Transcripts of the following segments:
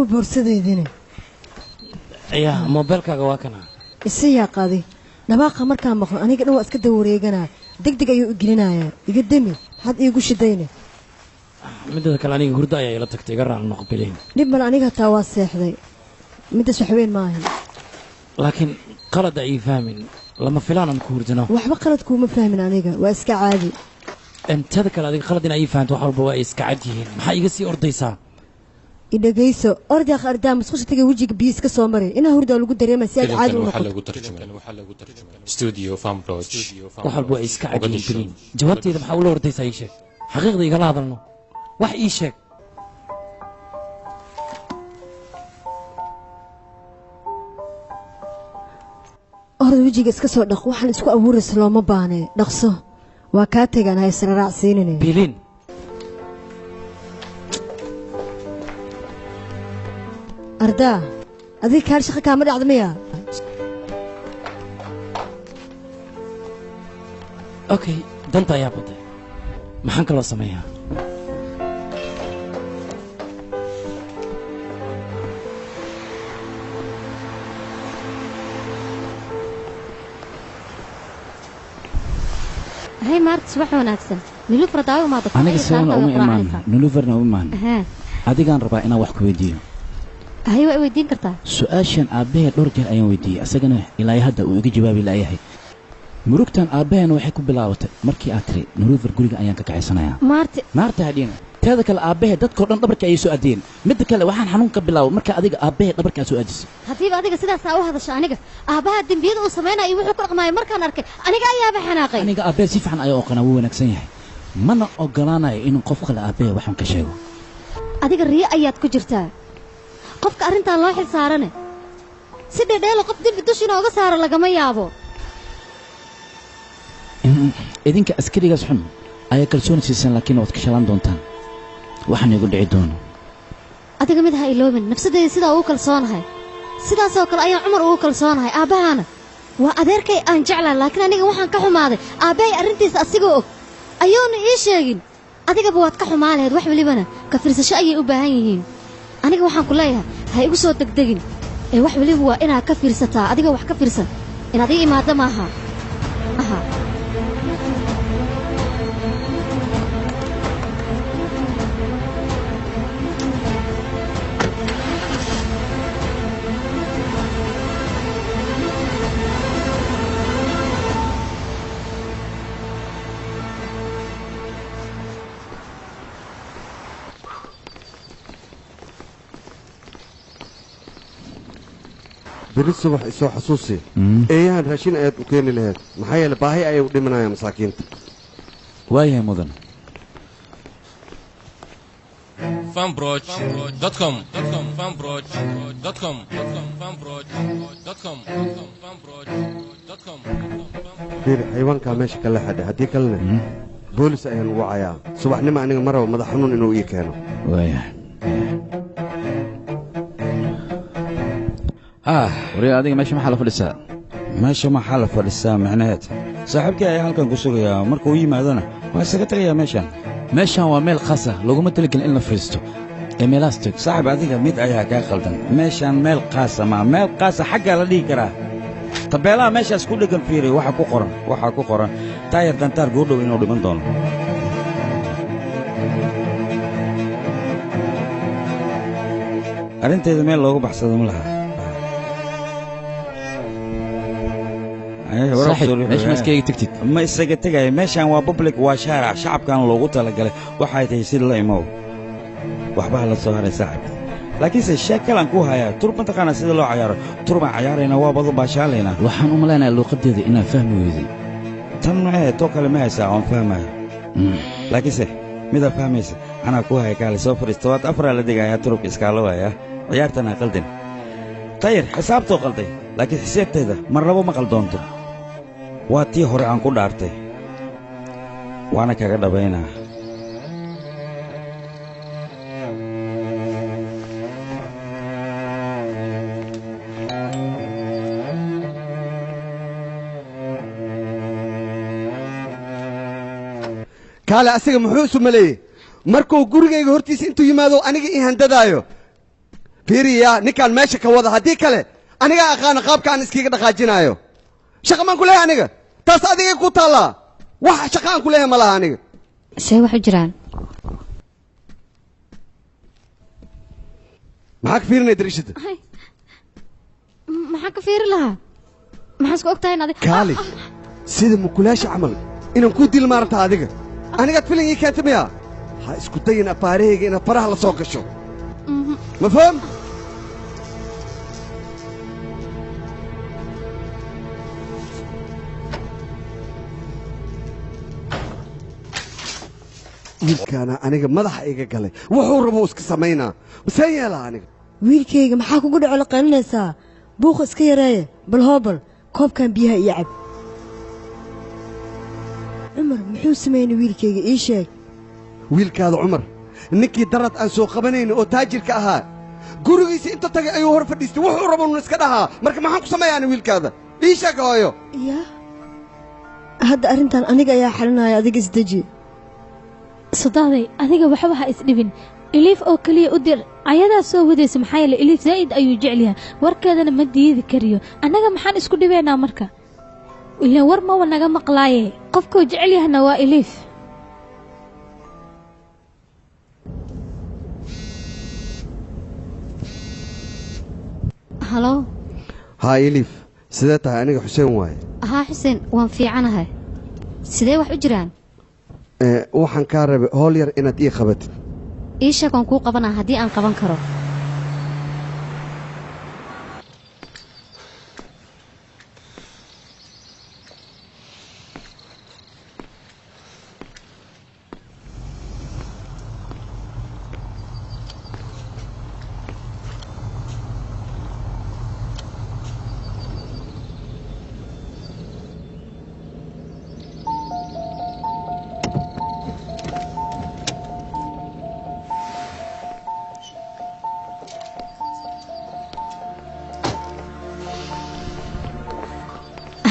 Aw boorsadeydina. Yaa moobeelkaaga waa kana. Isi yaa qaaday. Dhawaaqa markaan maqlo aniga dhan waa iska dawareeganaa. Degdeg ayuu i gelinayaa. Iga demi, had iigu shidayne. Midda kale aniga hurdo ayaa ila tagtay, iga raac noqo bileen. Dhib male, aniga hataa waa seexday. Middaas wax weyn ma ahan. Laakiin qalad ay fahmin, lama filaan aan ku hurdano. Waxba qalad kuuma fahmin aniga, waa iska caadi. Intada kale adiga qalad in ay fahanto wax walba waa ay iska cad yihiin. Maxaa iga sii ordaysaa? Idhagayso, ordaaq ardaa musqusha tagay, wejiga biyo iska soo maray. Inaa hurdaa lagu dareema si aad caadi u waxaa noqoto. Lagu tarjumay studio Farmlodge. Wax walba waa iska cad yihiin bileen. Jawaabteyda maxaa ula ordaysaa? Ii sheeg xaqiiqda, igala hadalno, wax ii sheeg. Orod wejiga iska soo dhaq, waxaan isku abuuraysa looma baahne. Dhaqso, waa kaa tegaan, ha israraacsiinine. Bilin. Ardaa, adiga kaal shaqa kaama dhacda miya? Okay, danta ayaa baday, maxaan kaloo sameeyaa? Hay maarta, subax wanaagsan. Nilufar daawo imaado. Aniga siwana uma imaan, Nulufarna uma imaan. Haa. Adigaan rabaa inaan wax ku weydiiyo. Hay, waa i weydiin kartaa. Su-aashan aabbahe dhowr jeer ayaan weydiiyey, isagana ilaa hadda uu iga jawaabi la'yahay. Murugtan aabbaheena waxay ku bilaabatay markii aad tiri Nulufar guriga ayaan ka kaxaysanayaa. Maarti. Maarta hadhiina. Teeda kale aabbahe dadkoo dhan dhabarka ayay soo aadiyeen. Midda kale waxaan xanuun ka bilaabay marka adiga aabbahe dhabarkaa soo aadisay. Haddiiba adiga sidaasaa u hadasha, aniga aabbaha dembiyada uu samaynayo iyo wuxuu ku dhaqmaayo markaan arkay, aniga ayaaba xanaaqay. Aniga aabbahe si fiican ayaa oqonaa, wuu wanaagsan yahay, mana ogolaanayo inuu qof kale aabbahe waxaan ka sheego. Adiga riyo ayaad ku jirtaa. Qofka arrintan loo xil saarane si dhedheelo qof dembi dusha inooga saaro lagama yaabo. Idinka askarigaas xun ayaa kalsooni siisaan, laakiin waad ka shalaan doontaan waxaan igu dhici doono. Adiga mid ha iloobin, nafsadayda sidaa ugu kalsoonahay sidaasoo kale ayaan Cumar ugu kalsoonahay. Aabbahaana waa adeerkay aan jeclahay, laakiin aniga waxaan ka xumaaday aabbahay arrintiisa asigoo og ayuuna ii sheegin. Adigaba waad ka xumaa lahayd. Wax welibana ka fiirsasho ayay u baahan yihiin. Aniga waxaan ku leeyahay ha igu soo degdegin ee wax weliba waa inaad ka fiirsataa. Adiga wax ka fiirsan inaad ii imaaddo maaha aha. Beri subax isoo xasuusi, eeyahan raashin ayaad u keeni lahayd, maxaa yeele baahi ayay u dhimanayaan masaakiinta. Waayahay mudan. Fanbroch.com, fanbroch.com, fanbroch.com, fanbroch.com. Fiiri, xayawaankaa meesha ka leexadhe, haddii kalena boolis ayaan wacayaa. Subaxnimo aniga ma rabo madax xanuun inuu ii keeno. Waayahay. Waryaa, adiga meesha maxaa la fadhisaa? Meesha maxaa la fadhisaa micnaheed? Saaxiibkii ayaa halkan ku sugayaa, marka uu yimaadona waa isaga tegayaa meeshan. Meeshan waa meel khaas ah, looguma talagelin in la fadhiisto ee meelahaas tag. Saaxiib, adiga mid ayaa kaa qaldan. Meeshan meel qaasa maa, meel qaasa xaggaa la dhihi karaa. Tabeelaha meeshaas ku dheggan fiiri, waxa ku qoran, waxaa ku qoran taayar dantaar goodhow inuu dhiman doono. Arrinteeda meel loogu baxsado ma laha. Saaxiib, meesha ma iskaga tagtid? Ma isaga tegaya, meeshan waa public, waa shaarac shacabkan loogu talagalay. Waxay tahay si la imow, waxbaa la soo haray saaxib. Laakiinse sheeg kalaan ku hayaa, tur ma taqaanaa sida loo cayaaro? Tur baan cayaaraynaa, waa badu baashaalaynaa. Waxaan u malaynayaa luuqadeeda inaan fahmi weyday. Tan maxay too kale ma haysaa oon fahmayo? Laakiinse midaa fahmaysa anaa ku haya. Kaale soo fadhiista, waad afaraa la degayaa, turubka iskaala waaya. Ciyaartan ha qaldin tayir, xisaabtoo qalday, laakiin xisaabteeda marnabo ma qaldoonto. Waa tii hore aan ku dhaartay, waana kaga dhabaynaa. Kaale, asiga muxuu isu maleeyey markuu gurigayga hortiisa intuu yimaado aniga ii handadaayo? Fiiriya ninkaan meesha ka wada haddii kale anigaa aqaana qaabka aan iskiga dhaqaajinaayo. Shaqa maan ku leeyahay aniga? Taas adiga ku taallaa. Wax shaqa aan ku leeyahay ma laha aniga. See wax u jiraan? Maxaa ka fiirinaya dariishada? Maxaa ka fiiri lahaa? Maxaa isku ogtahay in adiga Kaali, sida mukulaasha camal inaan kuu dil maarata adiga. Anigaad filin ii keentay miyaa? Ha isku dayin afaarahayga inaad faraha la soo gasho. Ma faham? Wiilkaana aniga madaxa iga galay. Wuxuu rabo iska samaynaa. Maseen yeelaa aniga? Wiilkayga maxaa kugu dhaco la qaylinaysaa? Buuqa iska yareeye. Bal hoobal koobkan biyaha ii cab. Cumar muxuu sameynay wiilkayga ii sheeg. Wiilkaada Cumar ninkii darad aan soo qabanaynin oo taajirka ahaa gurigiisa inta tagay ayuu hor fadhiistay. Wuxuu rabo inuu iska dhahaa. Marka maxaan ku sameeyaa wiilkaada? Ii sheeg hooyo. Yaa hadda arrintan aniga ayaa xalinaya, adiga isdeji. Sodahday adiga waxba ha isdhibin. Eliif oo kaliya u dir, ayadaa soo wadaysa. Maxaa yeelay Eliif zaa'id ayuu jecel yahay, warkeedana ma diidi kariyo. Annaga maxaan isku dhibaynaa marka? Ilaan war maba naga maqlaaye, qofkuu jecel yahana waa Eliif. Halo. Haa Eliif, sidee tahay? Aniga Xuseen waaye. Haa Xuseen, waan fiicanahay. Sidee wax u jiraan? Waxaan kaa rabay howl yar inaad ii qabatid. Ii sheeg waan kuu qabanaa haddii aan qaban karo.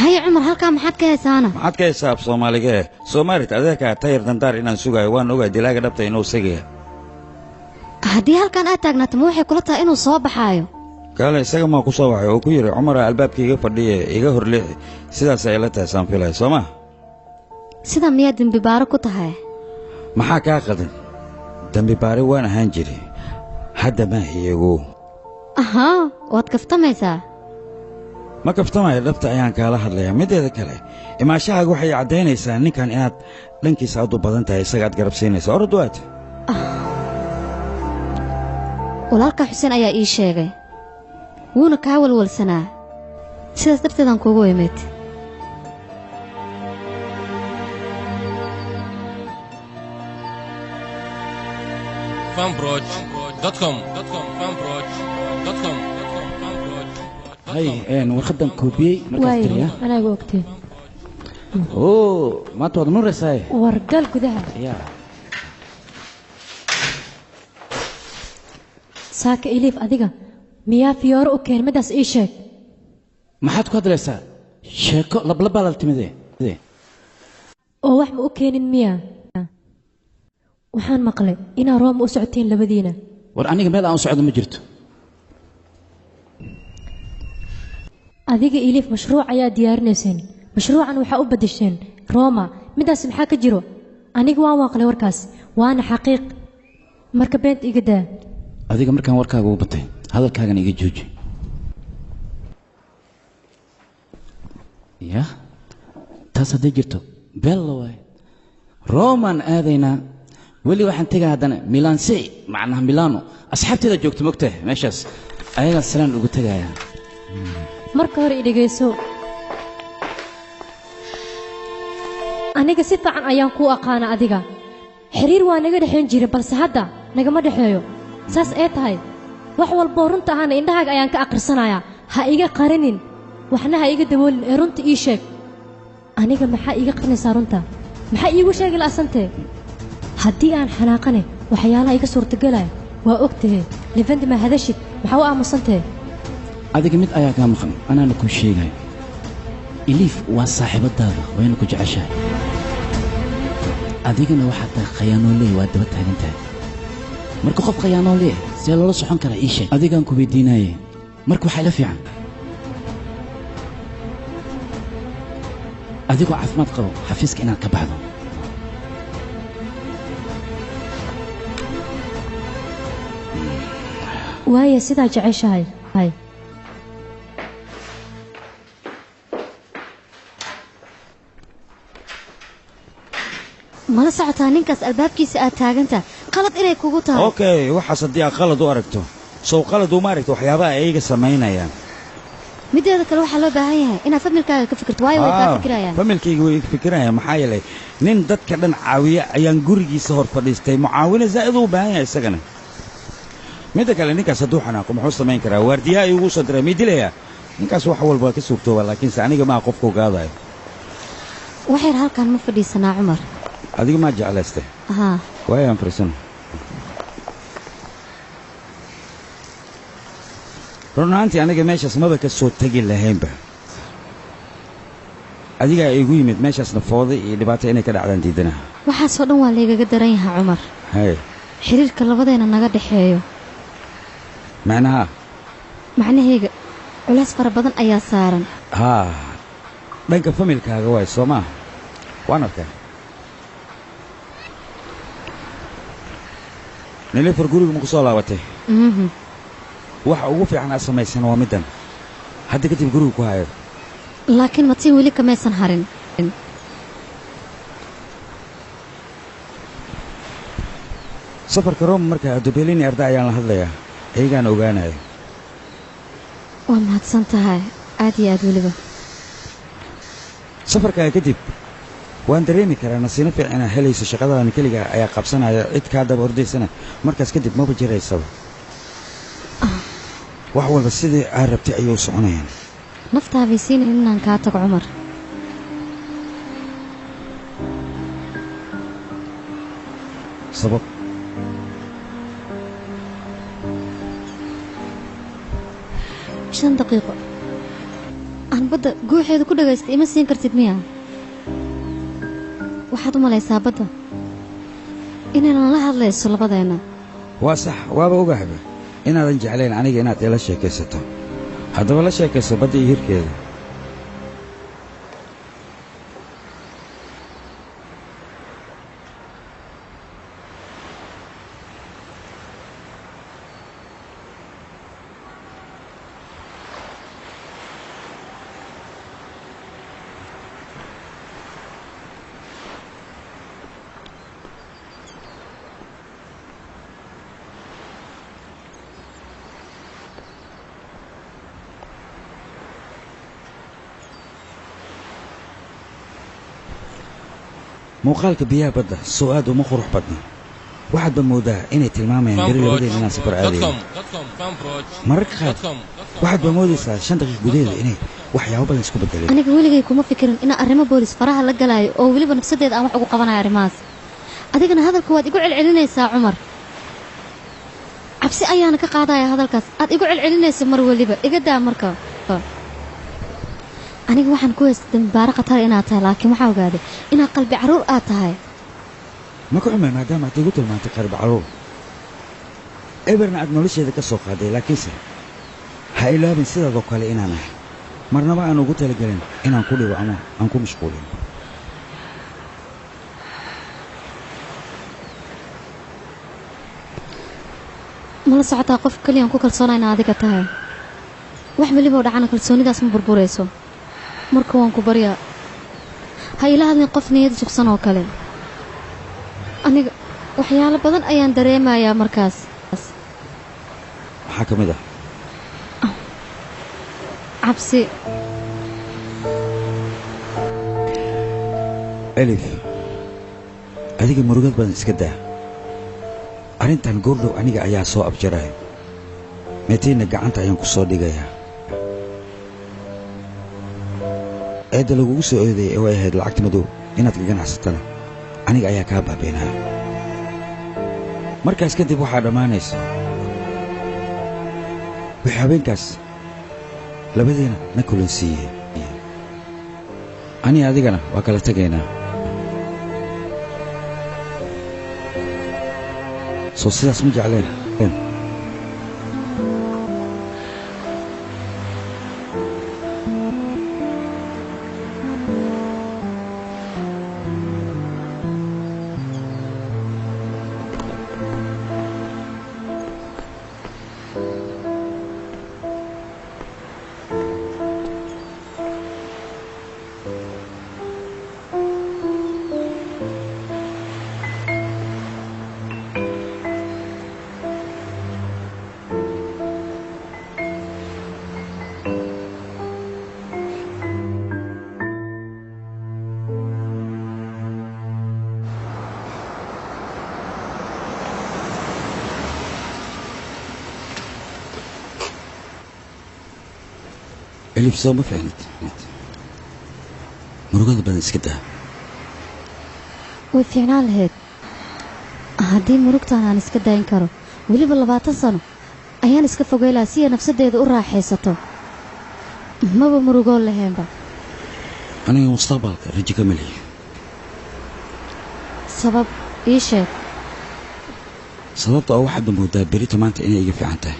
Haya Cumar, halkaa maxaad ka haysaana? Maxaad ka haysaa af Soomaaliga? Soomaalit adeerkaa Tayar Dandaar inaan sugayo waan ogahay dilaaga dhabta inuu isagaya. Haddii halkan aad taagnaato ma waxay kula tahay inuu soo baxaayo? Kaale isaga maa ku soo baxay oo ku yidhi Cumar albaabka iga fadhiye iga horleexi. Sidaas ay la tahay saan filaya soo ma? Sidaa miyaa dembi baaro ku tahay? Maxaa kaa qadan? Dembi baare waan ahaan jiray, hadda ma iyagu. Ahaa, waad kaftamaysaa. Ma kaftamayo, dhabta ayaan kaala hadlayaa. Mideeda kale imaashahaaga waxay caddaynaysaa ninkan inaad dhankiisa aad u badan tahay, isaga aad garabsiinaysa. Orod waad. Walaalka Xuseen ayaa ii sheegay, wuuna kaa walwalsanaa, sidaas darteedaan kuugu imid. fanproj.com fanproj.com. Hay warqadan koobiyey markaas tiriya. Anaaga ogtee. Oo maanta waad nuraysaa. Wargal gudaha. Yaa saaka Eliif, adiga miyaa fiyooro u keen? Midaas ii sheeg. Maxaad ku hadlaysaa? Sheeko lablabaa la timidee. Oo wax ma u keenin miyaa? Waxaan maqlay inaa Rooma u socoteen labadiina. War aniga meel aan u socdo ma jirto. Adiga Eliif mashruuc ayaa diyaarinayseen, mashruucan waxaa u bedesheen Rooma. Midaas maxaa ka jiro? Aniga waan maqlay warkaas, waana xaqiiq. Marka beenta iga daa. Adiga markaan warkaaga u batay hadalkaagana iga jooji. Ya taas hadday jirto bella waay. Romaan aadaynaa, weli waxaan tegaa haddana Milan City, macnaha Milano. Asxaabteeda joogto mogtahay meeshaas, ayagaa salaan ugu tegayaa. Marka hore i dhegayso, aniga si fiican ayaan kuu aqaana. Adiga xiriir waa naga dhexayn jiray, balse hadda nagama dhexeeyo. Saas ee tahay wax walboo runta ahana indhahaaga ayaan ka akhrisanayaa. Ha iga qarinin, waxna ha iga daboolin, ee runta ii sheeg. Aniga maxaa iiga qarinaysaa runta? Maxaa iigu sheegi la'santee? Haddii aan xanaaqane waxyaalaha iga suurtagelaya waa ogtahe. Lefendi ma hadashid, maxaa u aamusantahe? Adiga mid ayaa kaa maqan, anaana kuu sheegayo. Eliif waa saaxiibadaada, wayna ku jeceshahay. Adigana waxaad tahay khayaanooley, waa daba taagan tahay. Marka qof khayaanoo leeh see loola socon karaa ii sheeg. Adigaan ku weydiinaye marka waxaa ila fiican adigoo caafimaad qabo xafiiska inaad ka baxdo. Waaya sidaa jeceshahay. Mala socotaa ninkaas albaabkiisa aad taagantahay qalad inay kugu tahay. Okay, waxaas haddii aad qalad u aragto sow qalad uma aragto waxyaabaha ayaga samaynayaan. Mideeda kale waxaa loo baahan yahay inaad familkaaga ka fikirto, waayo way kaa fikirayaan. Familkayga way fikirayaan maxaa yeelay nin dadka dhan caawiya ayaan gurigiisa hor fadhiistay. Mucaawino zaa'id u baahan yahay isagana. Midda kale ninkaas hadduu xanaaqo muxuu samayn karaa? Waardiyaha igu soo diray mii dilayaa? Ninkaas wax walba waa ka suurtooba, laakiinse aniga maa qofka ogaadayo. Waxyar halkan ma fadhiisanaa Cumar? Adiga maa jeclaystay? Haa. Waayaan fadhiisana. Run ahaantii aniga meeshaas maba ka soo tegi lahaynba. Adigaa igu yimid meeshaasna fooday iyo dhibaato inay ka dhacdaan diidana. Waxaasoo dhan waa laygaga daran yahaa Cumar. Haye. Xiriirka labadeena naga dhexeeyo. Macnaha? Macnahayga culays fara badan ayaa saaran. Haa, dhanka familkaaga waay soo maaha? Waan arkaa. Nilifar guriga ma ku soo laabatay? Waxa ugu fiican aad samaysan waa middan. Hadda kadib guriga ku hayo. Laakiin matiin weli kamaysan harin. Safarka Rome marka Dubelini arda ayaan la hadlayaa. Iyagaan ogaanaya. Waa mahadsan tahay aad iyo aad weliba. Safarkaaga kadib waan dareemi karaa nasiino fiican inaad helayso shaqadadan keliga ayaa qabsanaya cid kaa daba ordaysana markaas kadib maba jiraysaba. Wax walba sidii aad rabtay ayay u soconayaan. Naftaabay siinayn inaan kaa tago Cumar. Sabab? 5 daqiiqo aan badda guuxeeda ku dhagaystay ima siin kartid miya? Waxaad u malaysaa badda inaynan la hadlayso labadeena. Waa sax, waaba ogahaba inaadan jeclayn aniga inaad ila sheekaysato. Haddaba la sheekayso badda iyo hirkeeda. Muuqaalka biyaha badda soo aad uma qurux badna. Waxaadba moodaa inay tilmaamayaan beri labadeena inaan safar aadayo. Mararka qaar waxaadba moodaysaa 5 daqiiq gudaheeda inay waxyaabo badan isku bedeleen. Aniga weligay kuma fikirin inaan arrimo boolis faraha la galaayo oo weliba nafsadeeda aan wax ugu qabanayo arrimahaas. Adigana hadalka waad igu celcelinaysaa Cumar. Cabsi ayaana ka qaadaya hadalkaas aad igu celcelinaysa mar weliba. Iga daa marka. Aniga waxaan ku haystay dambaaro khatar inaad tahay, laakiin waxaa ogaaday inaad qalbi carruur aad tahay. Ma ku xumay maadaama aad igu tilmaantay qalbi carruur. Eberna aad nolosheeda ka soo qaaday, laakiinse ha ilaabin sidaadoo kale inaan ahay. Marnaba aan ugu talagelin inaan ku dhibo ama aan ku mashquulin. Mala socotaa qof kaliya aan ku kalsoonaa inaad adiga tahay. Wax weliba oo dhacana kalsoonidaas ma burburayso. Marka waan ku baryaa ha ila hadlin qof niyad jabsan oo kale. Aniga waxyaalo badan ayaan dareemayaa markaas. Maxaa ka mid ah? Cabsi. Elif, adiga murugad badan iska daa. Arrintan goordhow aniga ayaa soo abjaraya. Meetiina gacanta ayaan ku soo dhigayaa. Eedda lagugu soo eedeeyay ee way ahayd lacagta madow inaad ka ganacsatana aniga ayaa kaa baabiinaya. Markaas kadib waxaa dhammaanaysa wixii habeenkaas labadeena na kulansiiyey. Ani adigana waa kala tegaynaa. Soo sidaas ma jecleen. Elif soo ma fiicnid. Murugada badan iska daa. Way fiicnaan lahayd haddii murugtaan aan iska dayn karo. Weliba 20 sano ayaan iska fogey lahaa si ay nafsadeeda u raaxaysato. Maba murugoon lahaynba. Aniga mustaqbalka rajo kama lihi. Sabab ii sheeg. Sababta oo waxaad moodaa berito maanta inay iga fiican tahay.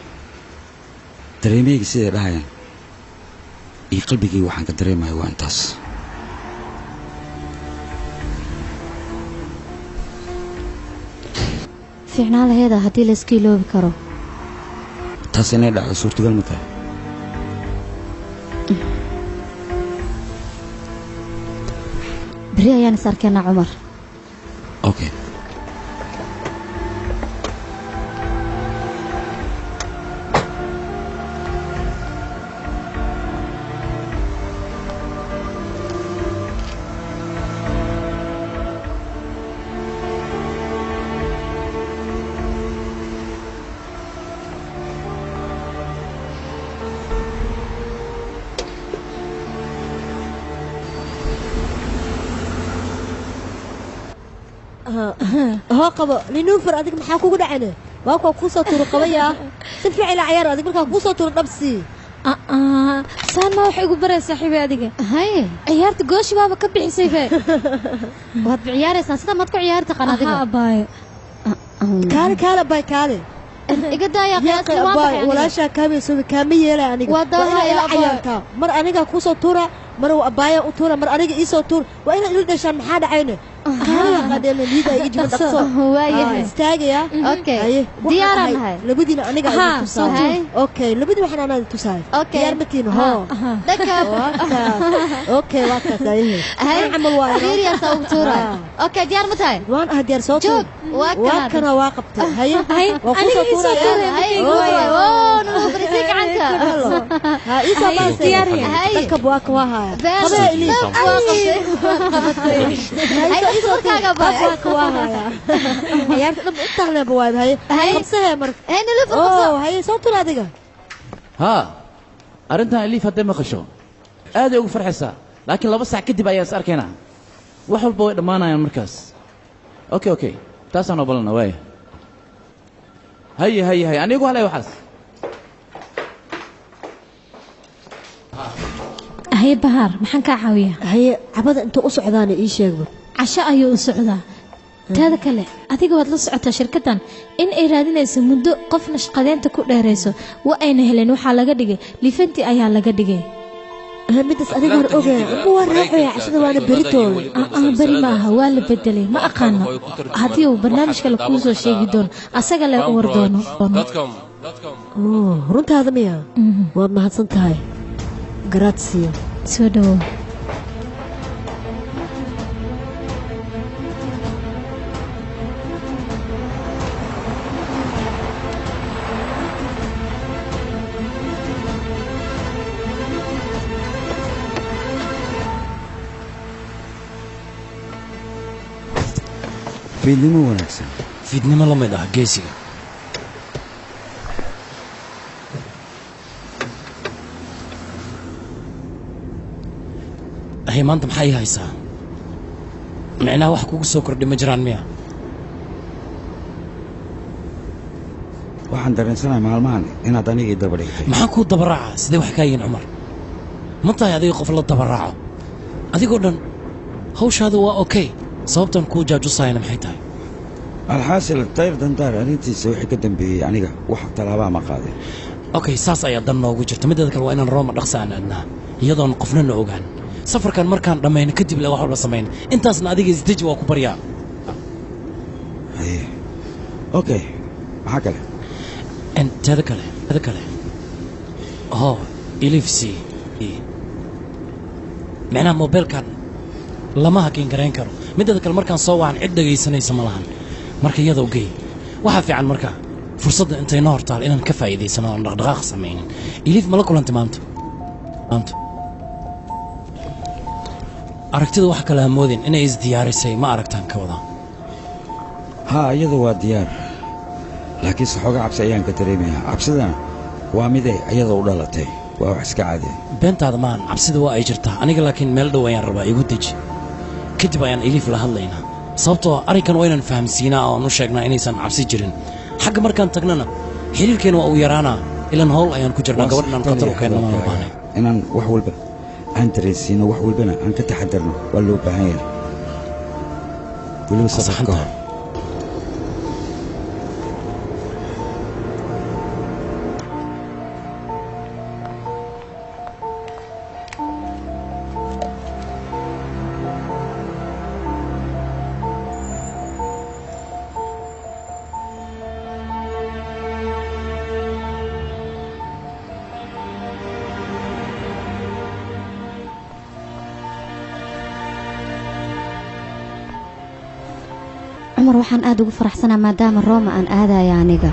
Dareemeyga siday dhahayaan iyo qalbigayga waxaan ka dareemaya waa intaas. Fiicnaan laheeda haddii la iska iloobi karo. Taas inay dhacdo suurtagal ma tahay? Berri ayaan is arkaynaa Cumar. Okay. Hoo qabo ninuufar adiga maxaa kugu dhacane? Waa kuwa kuu soo tuuro qabayaa. Si fiican ila ciyaar adiga markaa kuu soo tuuro dhabsi. Saan ma wax igu baray saaxiibay adiga? Haye. Ciyaarta gooshi baaba ka bixisay be. Waad ciyaaraysaa sida maad ku ciyaari taqaan adiga. Aha abaayo. Kaale kaale abaayo kaale. Iga daaya qiyaastii waan baxay. Walaashaa kaamayso kaama yeelay aniga. Waa daaha ila ciyaartaa. Mar aniga kuu soo tuura, mar uu abaaya u tuura, mar aniga ii soo tuur. Waa inaad ila dhashaan maxaa dhacayne? Kaale qadeen liida iga jiro dhaqso. Waayahay. Istaagaya. Okay. Diyaaraan nahay. Labadiina aniga idin tusaay. Okay, labadiina waxaan anaa idin tusaay. Diyaar ma tihiin hoo. Dhaka. Okay, waa kaas ayahe. Camal waayo. Fiiriyaasa ugu tuura. Okay, diyaar ma tahay? Waan ah diyaar soo tuur. Waa kana waa qabtay. Haye. Waa ku soo tuuraya. Oo, nuu barisay gacanta. Ha, ii soo baasay. Dhaka waa ka waa haya. Qabee ilii. Waa qabtay. Haye. Haa, arrintan Elif hadday maqasho aaday ugu farxaysaa, laakiin 2 saac kadib ayaan is arkaynaa. Wax walba way dhammaanayaan markaas. Okay okay, taasaan oo balana waaya. Haye haye haye, anigu halay waxaas. Haye Bahaar, maxaan kaa caawiyaa? Haye, cabada intuu u socdaana ii sheegba. Casho ayuu u socdaa. Taada kale, adiga waad la socotaa shirkaddan in ay raadinayso muddo qofna shaqadeynta ku dheerayso. Waa ayna heleen, waxaa laga dhigay lifantii ayaa laga dhigay. Midaas adiga hor ogaya, ma waa raacaya cashada waana beritooda. Beri ma aha, waa la bedelay, ma aqaano. Haddii uu barnaamij kale kuu soo sheegi doono, asaga le u war doono. Runtaada miya? Waad mahadsan tahay. Grazie. Soo dhawow. Fiidnimo wanaagsan. Fiidnimo la mid ah geesiga. Haye, maanta maxaa ii haysaa? Micnaha wax kugu soo kordhay ma jiraan miya? Waxaan dareensanahay maalmahan inaad aniga ii daba dhigtay. Maxaan kuu dabaraacaa? Sidee wax kaa yihiin Cumar? Ma tahay adiga qof la dabaraaco? Adigoo dhan hawshaadu waa okay. Sababtan kuu jaajusayana maxay tahay? Alxaasil Tayr Dandaar arrintiisa wixii ka dambeeyey aniga wax tallaabaa ma qaadin. Okay, saas ayaa dan noogu jirta. Mideeda kale waa inaan Roma dhaqsa aan aadnaa iyadoon qofna na ogaan. Safarkan markaan dhammayno kadib le wax walba samayna. Intaasna adiga isdeji, waa ku baryaa. Haye, okay, maxaa kale? Teeda kale, teeda kale, hoo ilifsi micnaha mobeelkan lama hakin garayn karo. Mideeda kale markaan soo wacan cid dhegaysanaysa ma lahan. Marka iyadoo gey waxaa fiican marka fursadda intay noo hortaal inaan ka faa'iidaysano oon dhaqdhaqaaq samaynin. Iliif ma la kulantay maanta? Maanta aragtida wax kale hamoodin inay isdiyaarisay, ma aragtaan ka wadaa? Haa, iyadu waa diyaar, laakiinse xooga cabsi ayaan ka dareemayaa. Cabsidana waa miday iyada u dhalatay, waa wax iska caadi. Beentaada maahan, cabsida waa ay jirtaa aniga, laakiin meel dhow ayaan rabaa, igu deji. Kadib ayaan Iliif la hadlaynaa, sababtoo arrinkan waa inaan fahamsiinaa oo aan u sheegnaa inaysan cabsi jirin. Xagga markaan tagnana xiriirkeena waa uu yaraanaa, ilan howl ayaan ku jirnaa, gabadh inaan khatar u keenno maan u baahnay. Inaan wax walba aan dareensiino, wax walbana aan ka taxadarno waa loo baahan yahay, weliba safar ka hor. Cumar, waxaan aad ugu faraxsanaa maadaama Roma aan aadaya aniga.